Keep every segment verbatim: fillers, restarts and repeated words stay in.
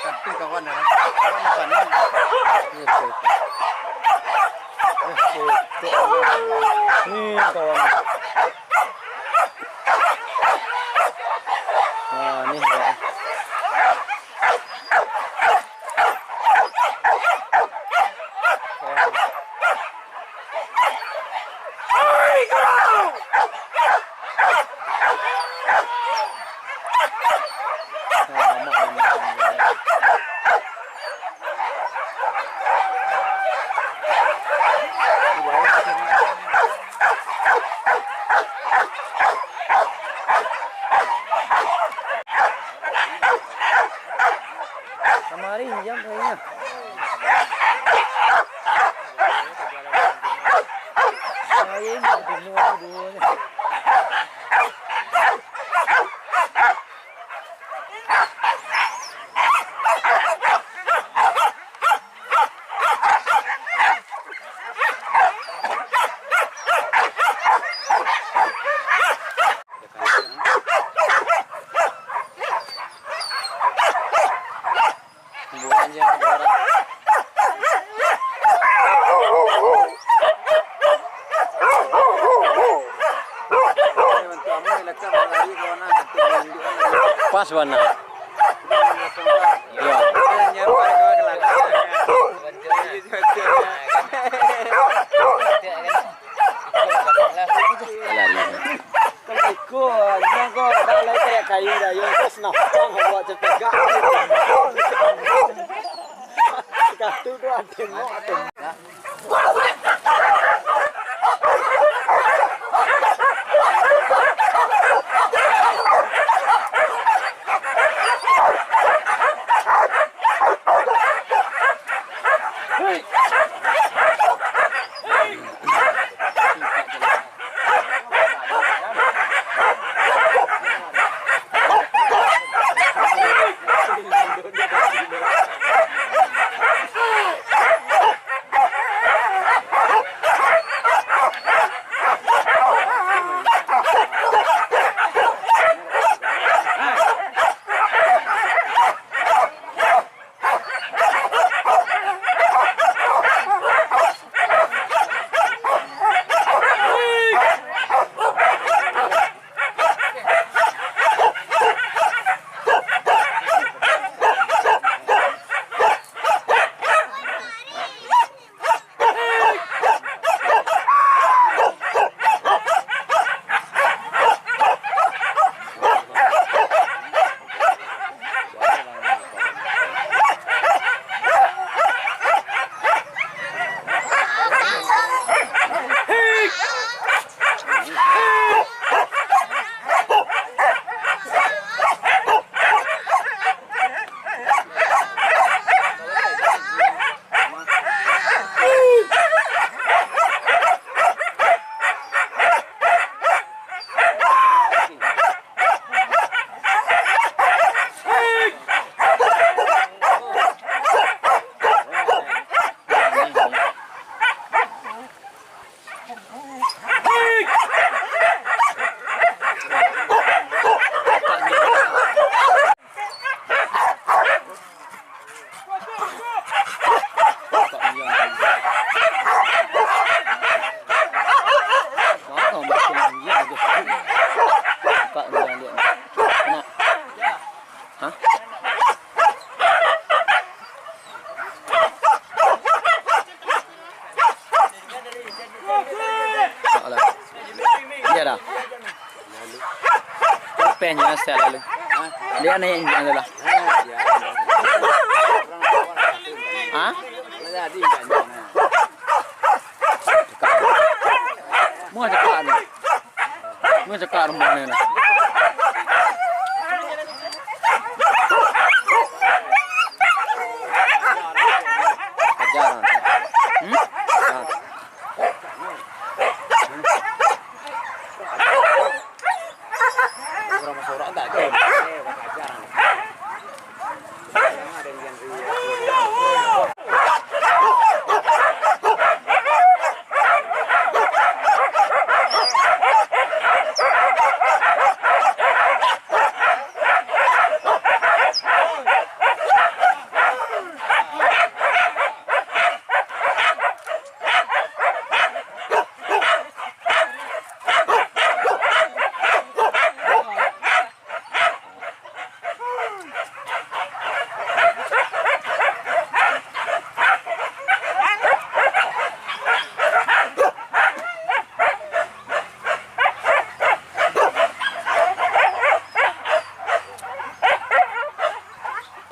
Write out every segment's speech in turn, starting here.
Tapi kawan, ya. Kawan apa ni? Ni kawan. Nah, ni kawan. Kamari jam kayaknya. Saya ini bunuh duo ni. Pas bana. Yo. Lari. Kalau iko, inyo ko dak lai kayak kayu dah, yo, terus nampang awak cakagak. Katu tu ado tengok, tengok. Hah? Alah. Iya dah. Pehnya saya lalu. Dia naik injak tu lah. Hah? Cakap. Mau cakap ni. Mangecakak rumah ni lah. Ajar. Hmm? Ah. Urang masorak tak?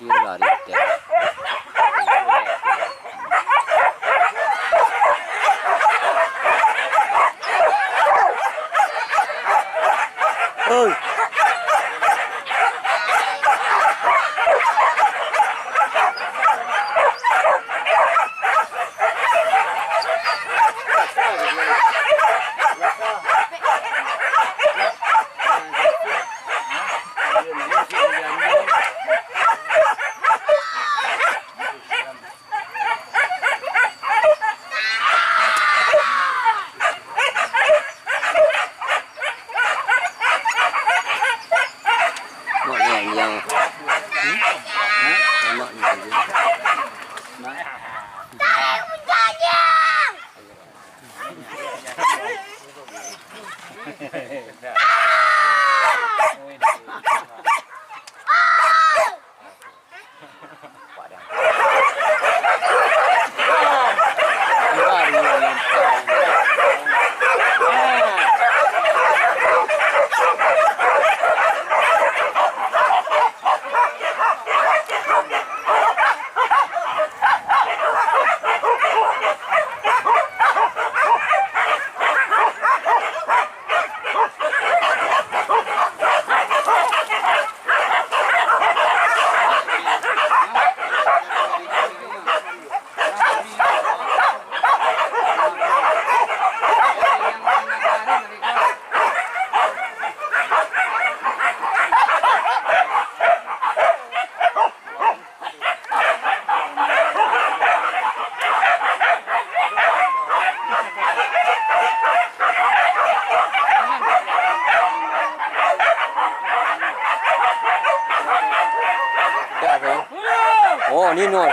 Dia lari, dia. Oi. Mak ni anjing. Hmm? Mak ni anjing. Oh, ni no.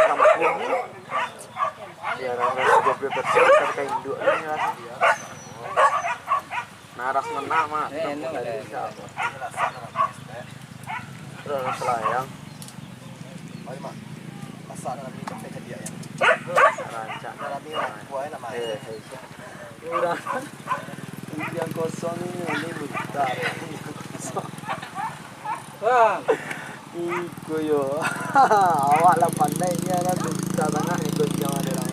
Kampuang ni, ya, orang tiga puluh persen kan kain induk ni lah. Naras mena, Mak. Eh, no, dari dah. Terus selayang. Mari, Mak. Masak dalam ni sampai ke dia, ya. Rancak. Dalam ni, Mak. Kuah, enak, Mak. Eh, eh. Murah. Yang kosong ni, ini mutar. Yang kosong. Wah. Iko yo. Awak lah pandai nian, lah, susah sangaik iko siang ado urang.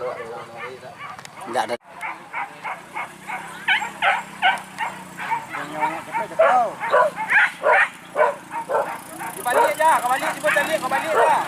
Ndak ado. Kabaliak ja, kabaliak, cubo caliak, kabaliak ja.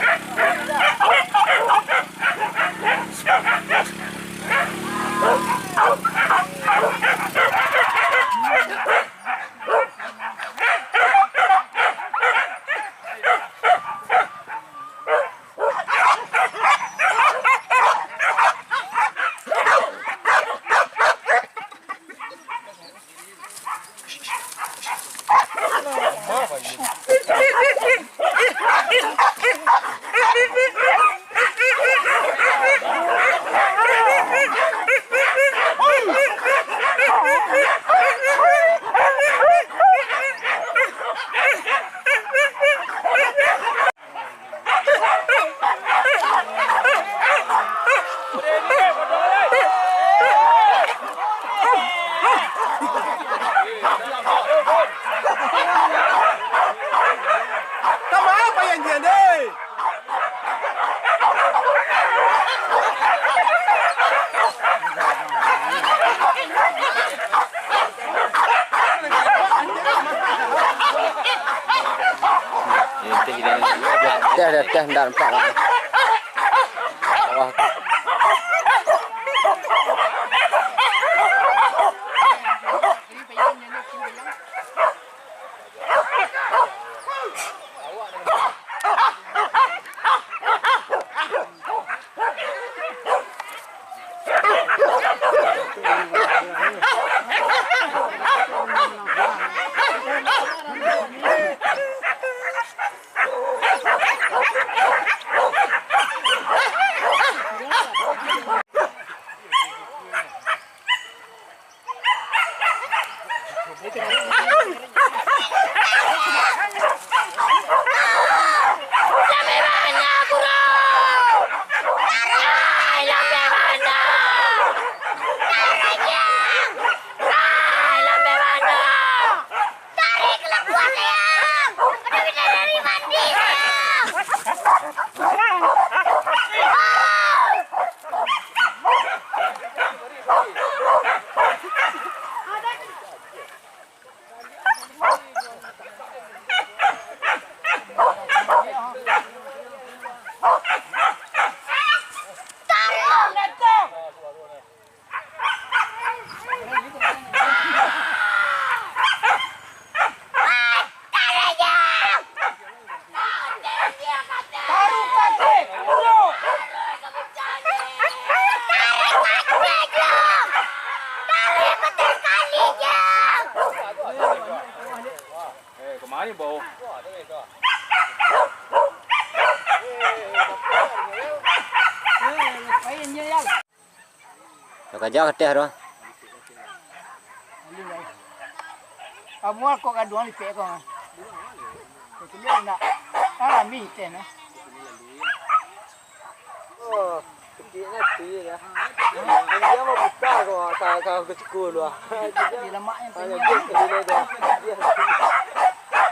Teh, teh, teh, ndak nampak lah. Wah. Lambek bana, Guru! Tarik, lambek bana! Tarik, Jang! Tarik, lambek bana! Tarik, kalakuan, Jang! Aduh, bidadari mandi, Jang! Eh, kemari, bau? Bakaja kateh tu. Amuah kok gaduang lipek ko. Kecil nak. Ah, mi teh nah. Oh, kecil nanti ya. Dia mau buka ko, ka, ka, ke cuku lu ah. Di lemak yang tinggi. Dia kecil dia.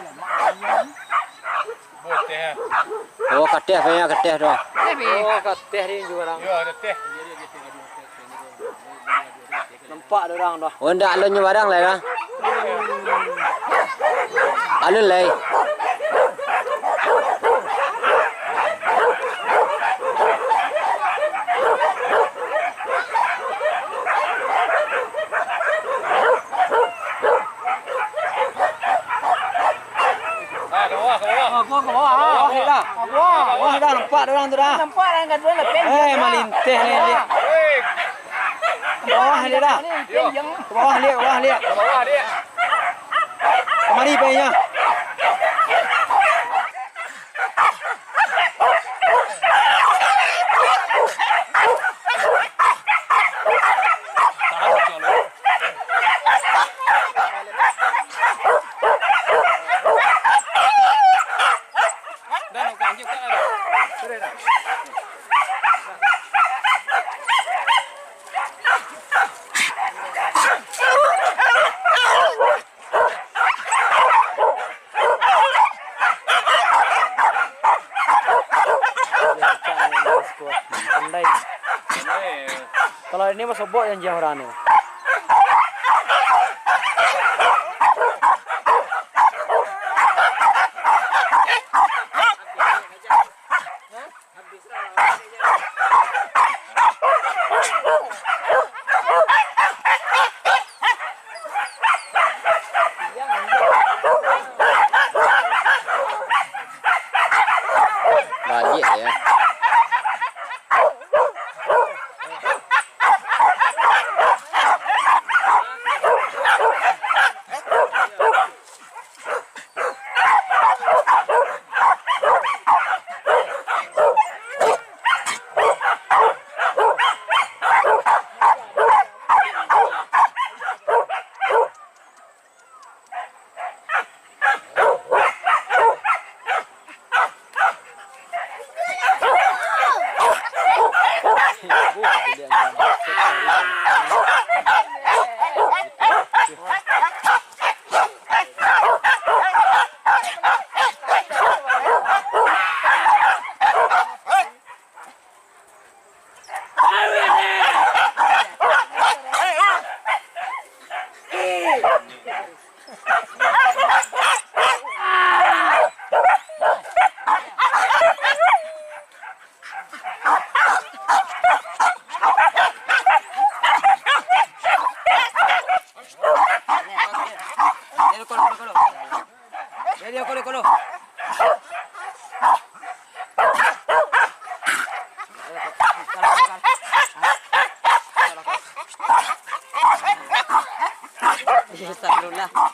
Lemak yang tinggi. Oh, kateh, banyak kateh tu. Oh, kateh ni juo urang. Yo, kateh. Nampak dek urang tu. Oh, ndak alun nyo barang lai lah. Alun lai. Ah, ka bawah, ka bawah. Ah, ka bawah, ka bawah. Ka bawah, ka bawah. Ka bawah dah, nampak dek urang tu dah. Nampak dah, kat dalam dah. Eh, malinteh ni, liek. Ka bawah, liek dah. Ka bawah, liek, ka bawah, liek. Ka bawah, liek. Kamari, painyo. Pandai. Kalau ini mah sobok janji urang ni. Baliak ya. Astagfirullah.